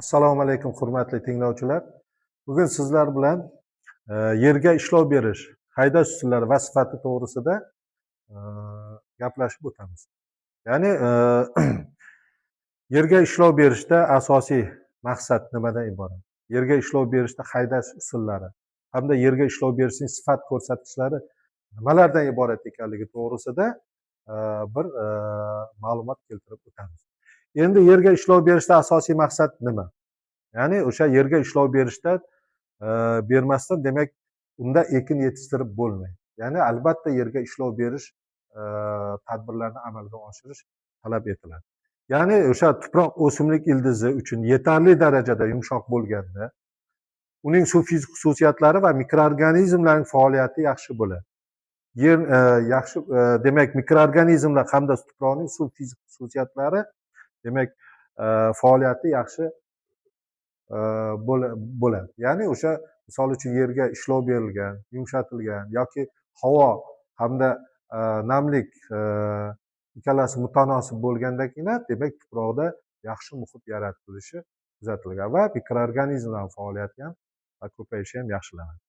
Assalomu alaykum, hurmatli tinglovchilar. Bugun sizlar bilan yerga ishlov berish, haydash usullari va sifati to'g'risida gaplashib o'tamiz. Ya'ni yerga ishlov berishda asosiy maqsad nimadan iborat? Yerga ishlov berishda haydash usullari hamda yerga ishlov berishning sifat ko'rsatkichlari nimalardan iborat ekanligi to'g'risida bir ma'lumot keltirib o'tamiz. Endi yerga ishlov berishda asosiy maqsad nima? Ya'ni o'sha yerga ishlov berishda bermasdan, demak, unda ekin yetishtirib bo'lmaydi. Ya'ni albatta yerga ishlov berish tadbirlarini amalga oshirish talab etiladi. Ya'ni o'sha tuproq o'simlik ildizi uchun yetarli darajada yumshoq bo'lganda, uning suv fizik xususiyatlari va mikroorganizmlarning faoliyati yaxshi bo'ladi. Yer yaxshi, demak, mikroorganizmlar hamda tuproqning suv fizik xususiyatlari, demak, faoliyati yaxshi bo'ladi. Ya'ni o'sha, misol uchun, yerga ishlov berilgan, yumshatilgan yoki havo hamda namlik ikkalasi mutanosib bo'lgandagina, demak, tuproqda yaxshi muhit yaratilishi kuzatilgan va mikroorganizmlar faoliyati ham va ko'payishi ham yaxshilanadi.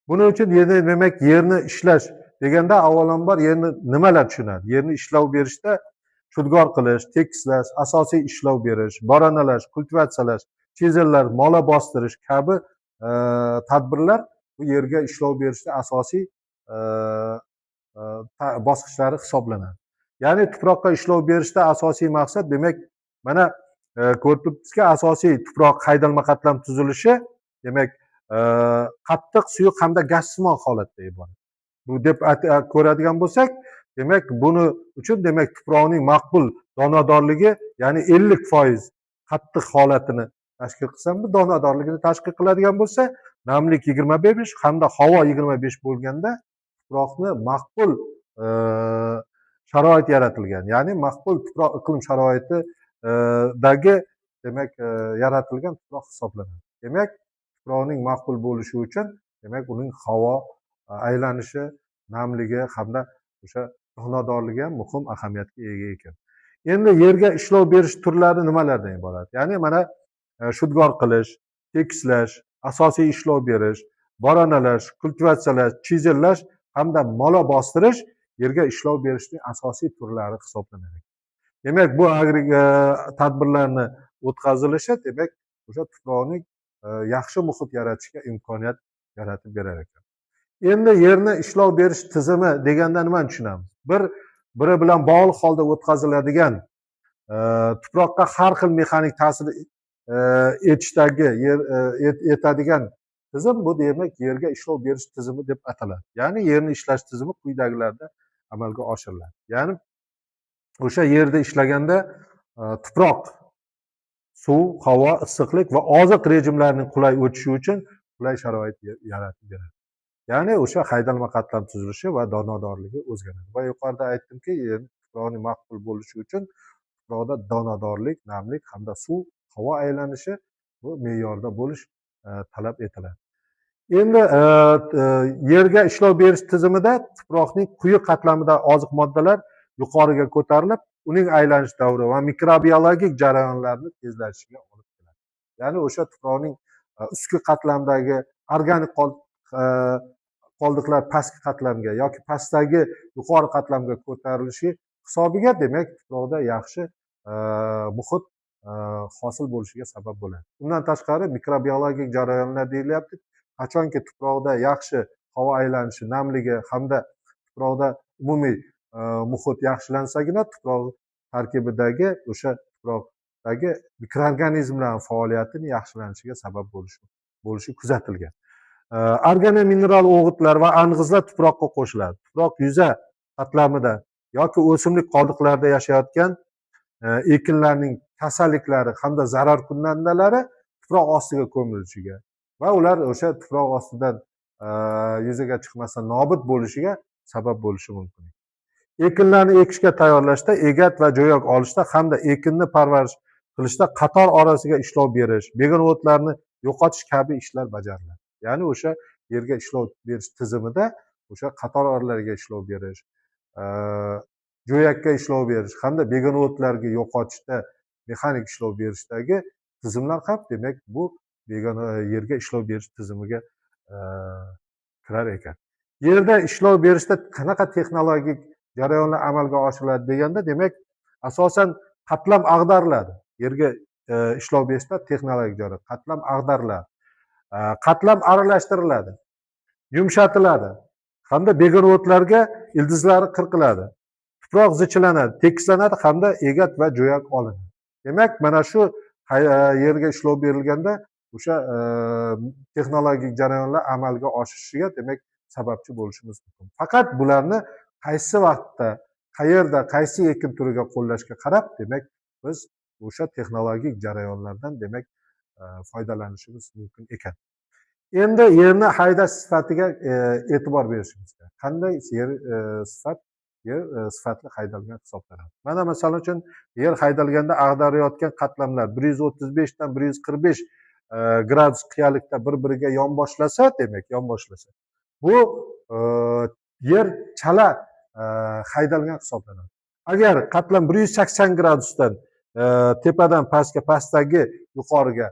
Buning uchun yerni, demak, yerni ishlash deganda avvalambor yerni nimalar tushunadi? Yerni ishlov berishda shudgor qilish, tekislash, asosiy ishlov berish, boronalash, kultivatsiyalash, chizellar, mola bostirish kabi tadbirlar bu yerga ishlov berishda asosiy bosqichlari hisoblanadi. Ya'ni tuproqqa ishlov berishda asosiy maqsad, demak, mana ko'rib turibsizki, asosiy tuproq haydalma qatlam tuzilishi, demak, qattiq, suyuq hamda gazsimon holatda iborat. Bu deb ko'radigan bo'lsak, demak, buni uchun, demak, tuproqning maqbul donadorligi, ya'ni 50% qattiq holatini tashkil qilsa, bu donadorligini tashkil qiladigan bo'lsa, namlik 25 hamda havo 25 bo'lganda tuproqni maqbul sharoit yaratilgan, ya'ni maqbul tuproq iqlim sharoitidagi, demak, yaratilgan tuproq hisoblanadi. Demak, tuproqning maqbul bo'lishi uchun, demak, uning havo aylanishi, namligi hamda o'sha donadorligi ham muhim ahamiyatga ega ekan. Endi yerga ishlov berish turlari nimalardan iborat? Ya'ni mana shudgor qilish, tekislash, asosiy ishlov berish, boronalash, kultivatsiyalash, chizellash hamda mola bostirish yerga ishlov berishning asosiy turlari hisoblanadi. Demak, bu tadbirlarni o'tkazilishi, demak, o'sha tuproqning yaxshi muhit yaratishga imkoniyat yaratib berar ekan. Endi yerni ishlov berish tizimi deganda nimani tushunamiz? Bir-biri bilan bog'liq holda o'tkaziladigan tuproqqa har xil mexanik ta'sir etishdagi etadigan tizim, bu, demak, yerga ishlov berish tizimi deb ataladi. Ya'ni yerni ishlash tizimi quyidagilarda amalga oshiriladi. Ya'ni o'sha yerda ishlaganda tuproq, suv, havo, issiqlik va oziq rejimlarining qulay o'tishi uchun qulay sharoit yaratib beradi. Ya'ni o'sha haydalma qatlam tuzilishi va donadorligi o'zgaradi. Va yuqorida aytdimki, tuproqning maqbul bo'lishi uchun tuproqda donadorlik, namlik hamda suv, havo aylanishi bu me'yorda bo'lish talab etiladi. Endi yerga ishlov berish tizimida tuproqning quyi qatlamida oziq moddalar yuqoriga ko'tarilib, uning aylanish davri va mikrobiologik jarayonlarni tezlashishiga olib keladi. Ya'ni o'sha tuproqning ustki qatlamdagi organik qoldiqlar pastki qatlamga yoki pastdagi yuqori qatlamga ko'tarilishi hisobiga, demak, tuproqda yaxshi muhit hosil bo'lishiga sabab bo'ladi. Undan tashqari mikrobiologik jarayonlar deyilyapti. Qachonki tuproqda yaxshi havo aylanishi, namligi hamda tuproqda umumiy muhit yaxshilansagina, tuproq tarkibidagi o'sha tuproqdagi mikroorganizmlarning faoliyatini yaxshilanishiga sabab bo'lishi kuzatilgan. Organomineral o'g'itlar va ang'izlar tuproqqa qo'shiladi. Tuproq yuza qatlamida yoki o'simlik qoldiqlarida yashayotgan ekinlarning kasalliklari hamda zararkunandalari tuproq ostiga ko'milishiga va ular o'sha tuproq ostidan yuzaga chiqmasdan nobud bo'lishiga sabab bo'lishi mumkin. Ekinlarni ekishga tayyorlashda, egat va jo'yak olishda hamda ekinni parvarish qilishda qator orasiga ishlov berish, begona o'tlarni yo'qotish kabi ishlar bajariladi. Ya'ni o'sha yerga ishlov berish tizimida o'sha qator oralariga ishlov berish, jo'yakka ishlov berish hamda begona o'tlarga yo'qotishda mexanik ishlov berishdagi tizimlar ham demak bu begona yerga ishlov berish tizimiga kirar ekan. Yerda ishlov berishda qanaqa texnologik jarayonlar amalga oshiriladi deganda, demak asosan qatlam ag'dariladi. Yerga ishlov berishda texnologik jarayon qatlam ag'dariladi, qatlam aralashtiriladi, yumshatiladi hamda begona o'tlarga ildizlari qirqiladi, tuproq zichlanadi, tekislanadi hamda egat va jo'yak olinadi. Demak, mana shu yerga ishlov berilganda o'sha texnologik jarayonlar amalga oshishiga demak sababchi bo'lishimiz mumkin. Faqat bularni qaysi vaqtda, qayerda, qaysi ekin turiga qo'llashga qarab, demak biz o'sha texnologik jarayonlardan demak foydalanishimiz mumkin ekan. Endi yerni haydash sifatiga e'tibor berishimiz kerak. Qanday yer sifat, yer sifatli haydalgan hisoblanadi. Mana masalan uchun yer haydalganda ag'darayotgan qatlamlar 135 dan 145 gradus qiyalikda bir-biriga yonboshlasa, demak yonboshlasa, bu yer chala haydalgan hisoblanadi. Agar qatlam 180 gradusdan tepadan pastga, pastdagi yuqoriga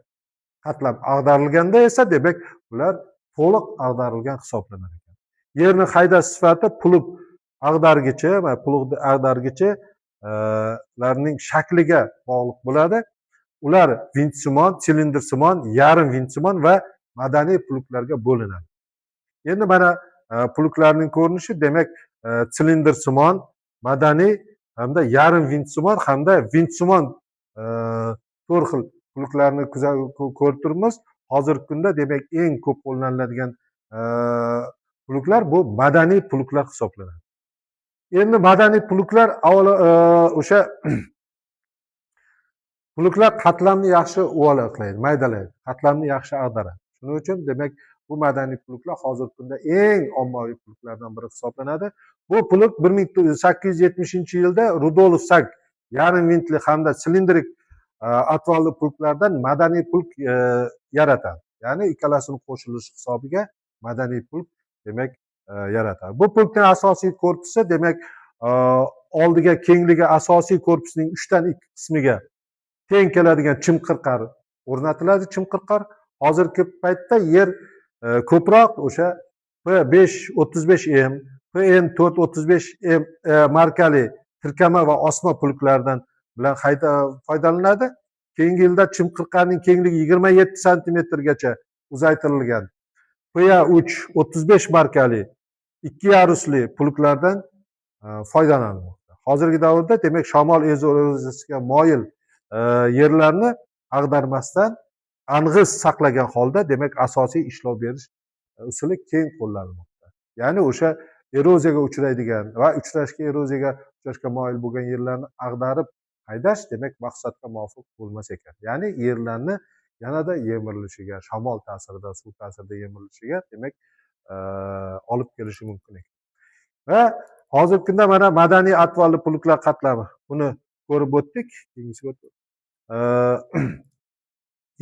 qatlam ag'darilganda esa demak ular to'liq ag'darilgan hisoblanar ekan. Yerni haydash sifati plug ag'dargichi va plug ag'dargichi larning shakliga bog'liq bo'ladi. Ular vintsimon, silindrsimon, yarim vintsimon va madaniy pluglarga bo'linadi. Endi mana pluglarning ko'rinishi, demak silindrsimon, madaniy hamda yarim vintsimon hamda vintsimon to'rt xil pluglarni ko'rib turibmiz. Hozirgi kunda demak eng ko'p qo'llaniladigan pluglar bu madaniy pluglar hisoblanadi. Endi madaniy pluglar avvalo o'sha pluglar qatlamni yaxshi uvalaqlaydi, maydalaydi, qatlamni yaxshi ag'daradi. Shuning uchun demak bu madaniy pluglar hozirgi kunda eng ommaviy pluglardan biri hisoblanadi. Bu plug 1870-yilda Rudolf Sak yarim vintli hamda silindrik atvalli pluglardan madaniy plug yaratadi. Ya'ni ikkalasini qo'shilishi hisobiga madaniy plug demak yaratadi. Bu plugning asosiy korpusi demak oldiga kengligi asosiy korpusning 3dan 2 qismiga teng keladigan chimqirqar o'rnatiladi. Chimqirqar hozirgi paytda yer ko'proq o'sha P535M, PN435M markali tirkama va osma pluglardan bilan foydalanadi. Keyingi yilda chimqirqarning kengligi 27 santimetrgacha uzaytirilgan PA335 markali 2 yarusli pluglardan foydalanilmoqda. Hozirgi davrda demak shamol eroziyasiga moyil yerlarni ag'darmasdan ang'iz saqlagan holda demak asosiy ishlov berish usuli keng qo'llanilmoqda. Ya'ni o'sha eroziyaga uchraydigan va eroziyaga uchrashga moyil bo'lgan yerlarni ag'darib haydash demak maqsadga muvofiq bo'lmas ekan. Ya'ni yerlarni yanada yemirilishiga, shamol ta'sirida, suv ta'sirida yemirilishiga demak olib kelishi mumkin ekan. Va hozirgi kunda mana madaniy atvalli pluglar qatlami, buni ko'rib o'tdik.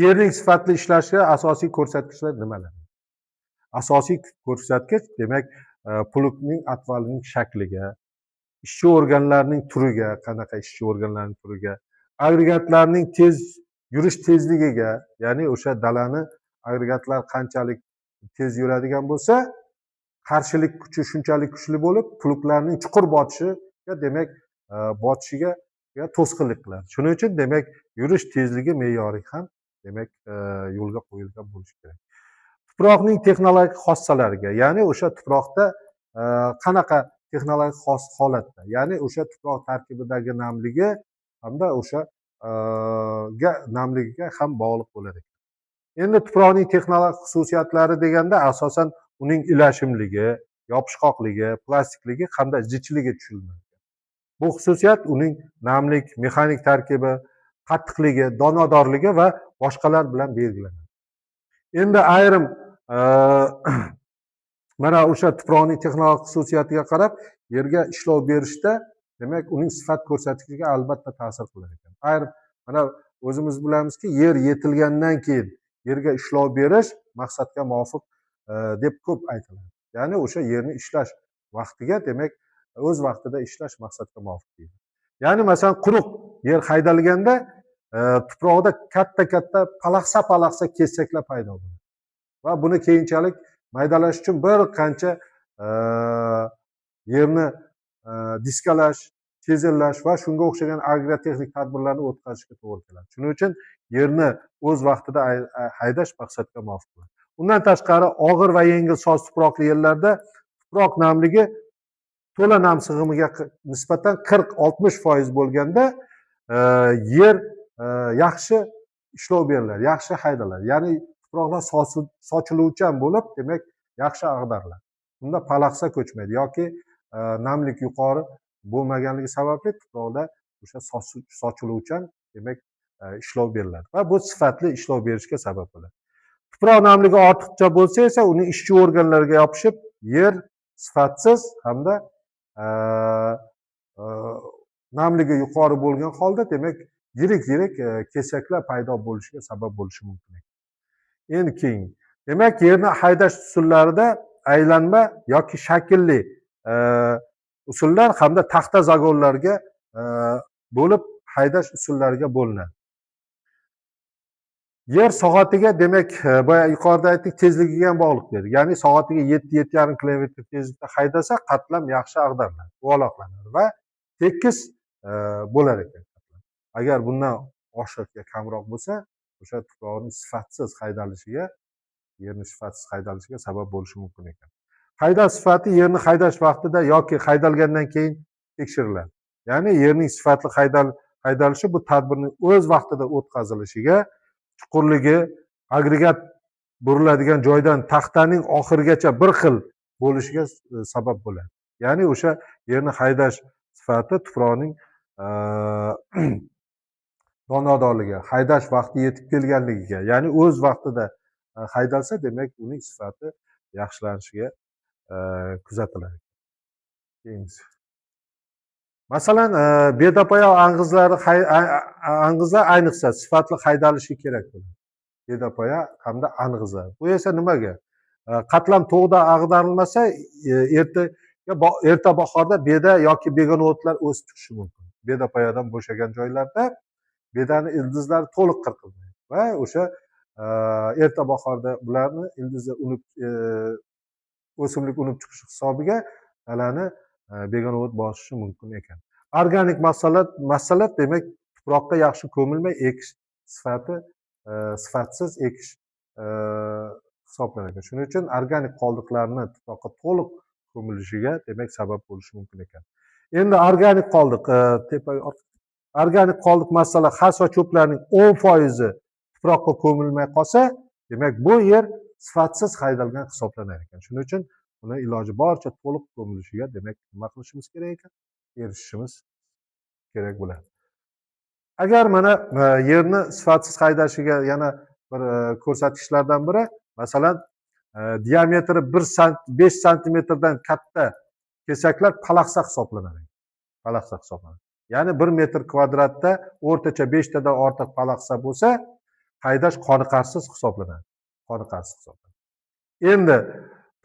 Yerning sifatli ishlashi asosiy ko'rsatkichlar nimalar? Asosiy ko'rsatkich demak plugning atvalining shakliga, ishchi organlarining turiga, qanaqa ishchi organlarining turiga, agregatlarning tez yurish tezligiga, ya'ni o'sha dalani agregatlar qanchalik tez yuradigan bo'lsa, qarshilik kuchi shunchalik kuchli bo'lib, pluglarning chuqur botishiga demak botishiga to'sqinlik qiladi. Shuning uchun demak yurish tezligi me'yori ham demak yo'lga qo'yilgan bo'lishi kerak. Tuproqning texnologik xossalariga, ya'ni o'sha tuproqda qanaqa texnologik xos holatda, ya'ni o'sha tuproq tarkibidagi namligi hamda o'sha namligiga ham bog'liq bo'lar ekan. Endi tuproqning texnologik xususiyatlari deganda asosan uning ilashimligi, yopishqoqligi, plastikligi hamda zichligi tushuniladi. Bu xususiyat uning namlik, mexanik tarkibi, qattiqligi, donadorligi va boshqalar bilan belgilanadi. Endi ayrim mana o'sha tuproqning texnologik xususiyatiga qarab yerga ishlov berishda demak uning sifat ko'rsatkichiga albatta ta'sir qilar ekan. Ayrim mana o'zimiz bilamizki, yer yetilgandan keyin yerga ishlov berish maqsadga muvofiq deb ko'p aytiladi. Ya'ni o'sha yerni ishlash vaqtiga demak o'z vaqtida ishlash maqsadga muvofiq deyiladi. Ya'ni masalan quruq yer haydalganda tuproqda katta-katta palaxsa-palaxsa kesaklar paydo bo'ladi. Va buni keyinchalik maydalash uchun bir qancha yerni diskalash, chezellash va shunga o'xshagan agrotexnik tadbirlarni o'tkazishga to'g'ri keladi. Shuning uchun yerni o'z vaqtida haydash maqsadga muvofiq bo'ladi. Undan tashqari og'ir va yengil soz tuproqli yerlarda tuproq namligi to'la nam sig'imiga nisbatan 40-60% bo'lganda yer yaxshi ishlov beriladi, yaxshi haydaladi. Ya'ni tuproqlar sochiluvchan bo'lib, demak, yaxshi ag'dariladi. Unda palaxsa ko'chmaydi yoki namlik yuqori bo'lmaganligi sababli tuproqda o'sha sochiluvchan, demak, ishlov beriladi va bu sifatli ishlov berishga sabab bo'ladi. Tuproq namligi ortiqcha bo'lsa esa uning ishchi organlariga yopishib, yer sifatsiz hamda namligi yuqori bo'lgan holda, demak, yirik-yirik kesaklar paydo bo'lishiga sabab bo'lishi mumkin. Endi keyin, demak, yerni haydash usullarida aylanma yoki shaklli usullar hamda taxta zagonlarga bo'lib haydash usullariga bo'linadi. Yer soatiga, demak, boya yuqorida aytdik, tezligiga ham bog'liq dedik. Ya'ni soatiga 7-7,5 kilometr tezlikda haydasa, qatlam yaxshi ag'dariladi, uvaloqlanadi va tekis bo'lar ekan. Agar bundan oshiq yo kamroq bo'lsa, o'sha tuproqning sifatsiz haydalishiga, yerning sifatsiz haydalishiga sabab bo'lishi mumkin ekan. Haydash sifati yerni haydash vaqtida yoki haydalgandan keyin tekshiriladi. Ya'ni yerning sifatli haydalishi bu tadbirning o'z vaqtida o'tkazilishiga, chuqurligi, agregat buriladigan joydan taxtaning oxirigacha bir xil bo'lishiga sabab bo'ladi. Ya'ni o'sha yerni haydash sifati tuproqning donadorligi, haydash vaqti yetib kelganligiga, ya'ni o'z vaqtida haydalsa, demak, uning sifati yaxshilanishiga kuzatiladi. Keyingisi. Masalan, bedapoya ang'izlar ayniqsa sifatli haydalishi kerak bo'ladi. Bedapoya hamda ang'izlar. Bu esa nimaga? Qatlam tog'da ag'darilmasa, erta bahorda beda yoki begona o'tlar o'sib chiqishi mumkin. Bedapoyadan bo'shagan joylarda bedani ildizlari to'liq qirqilmaydi va o'sha erta bahorda bularni ildizi unib, o'simlik unib chiqishi hisobiga dalani begona o't bosishi mumkin ekan. Organik mahsulot, demak, tuproqqa yaxshi ko'milmay ekish sifati sifatsiz ekish hisoblanadi. Shuning uchun organik qoldiqlarni tuproqqa to'liq ko'milishiga, demak, sabab bo'lishi mumkin ekan. Endi organik qoldiq, organik qoldiq masala xas va cho'plarning 10% tuproqqa ko'milmay qolsa, demak, bu yer sifatsiz haydalgan hisoblanar ekan. Shuning uchun uni iloji boricha to'liq ko'milishiga, demak, nima qilishimiz kerak ekan? Erishishimiz kerak bo'ladi. Agar mana yerni sifatsiz haydashiga yana bir ko'rsatkichlardan biri, masalan, diametri 5 santimetrdan katta kesaklar palaxsa hisoblanadi. Palaxsa hisoblanadi. Ya'ni 1 metr kvadratda o'rtacha 5 tadan ortiq palaxsa bo'lsa, haydash qoniqarsiz hisoblanadi. Qoniqarsiz hisoblanadi. Endi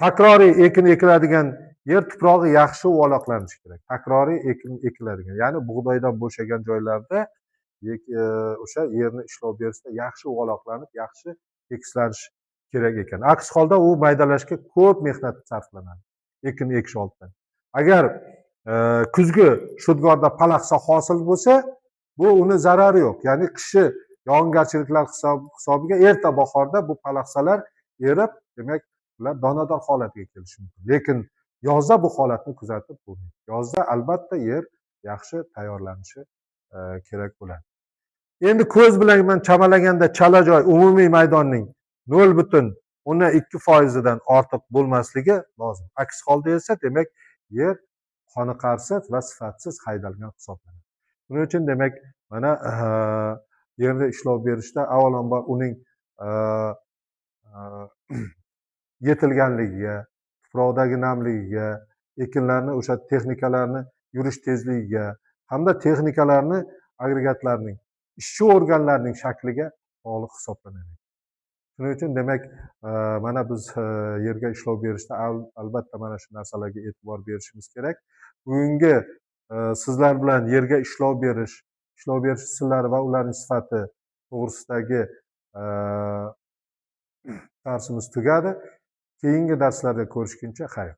takroriy ekin ekiladigan yer tuprog'i yaxshi uvaloqlanishi kerak. Takroriy ekin ekiladigan, ya'ni bug'doydan bo'shagan joylarda o'sha yerni ishlov berishda yaxshi uvaloqlanib, yaxshi tekislanishi kerak ekan. Aks holda u maydalashga ko'p mehnat sarflanadi ekin ekish oldidan. Agar kuzgi shudgorda palaxsa hosil bo'lsa, bu uni zarari yo'q. Ya'ni qishi yog'ingarchiliklar hisobiga erta bahorda bu palaxsalar erib, demak, ular donador holatiga kelishi mumkin. Lekin yozda bu holatni kuzatib bo'lmaydi. Yozda albatta yer yaxshi tayyorlanishi kerak bo'ladi. Endi ko'z bilan man chamalaganda chala joy umumiy maydonning 0,2%dan ortiq bo'lmasligi lozim. Aks holda esa, demak, yer qoniqarsiz va sifatsiz haydalgan hisoblanadi. Buning uchun, demak, mana yerda ishlov berishda avvalambor uning yetilganligiga, tuproqdagi namligiga, ekinlarni o'sha texnikalarni yurish tezligiga hamda texnikalarni agregatlarning, ishchi organlarning shakliga bog'liq hisoblanadi. Shuning uchun, demak, mana biz yerga ishlov berishda albatta mana shu narsalarga e'tibor berishimiz kerak. Bugungi sizlar bilan yerga ishlov berish, Ishlov berish usullari va ularning sifati to'g'risidagi darsimiz tugadi. Keyingi darslarda ko'rishguncha xayr.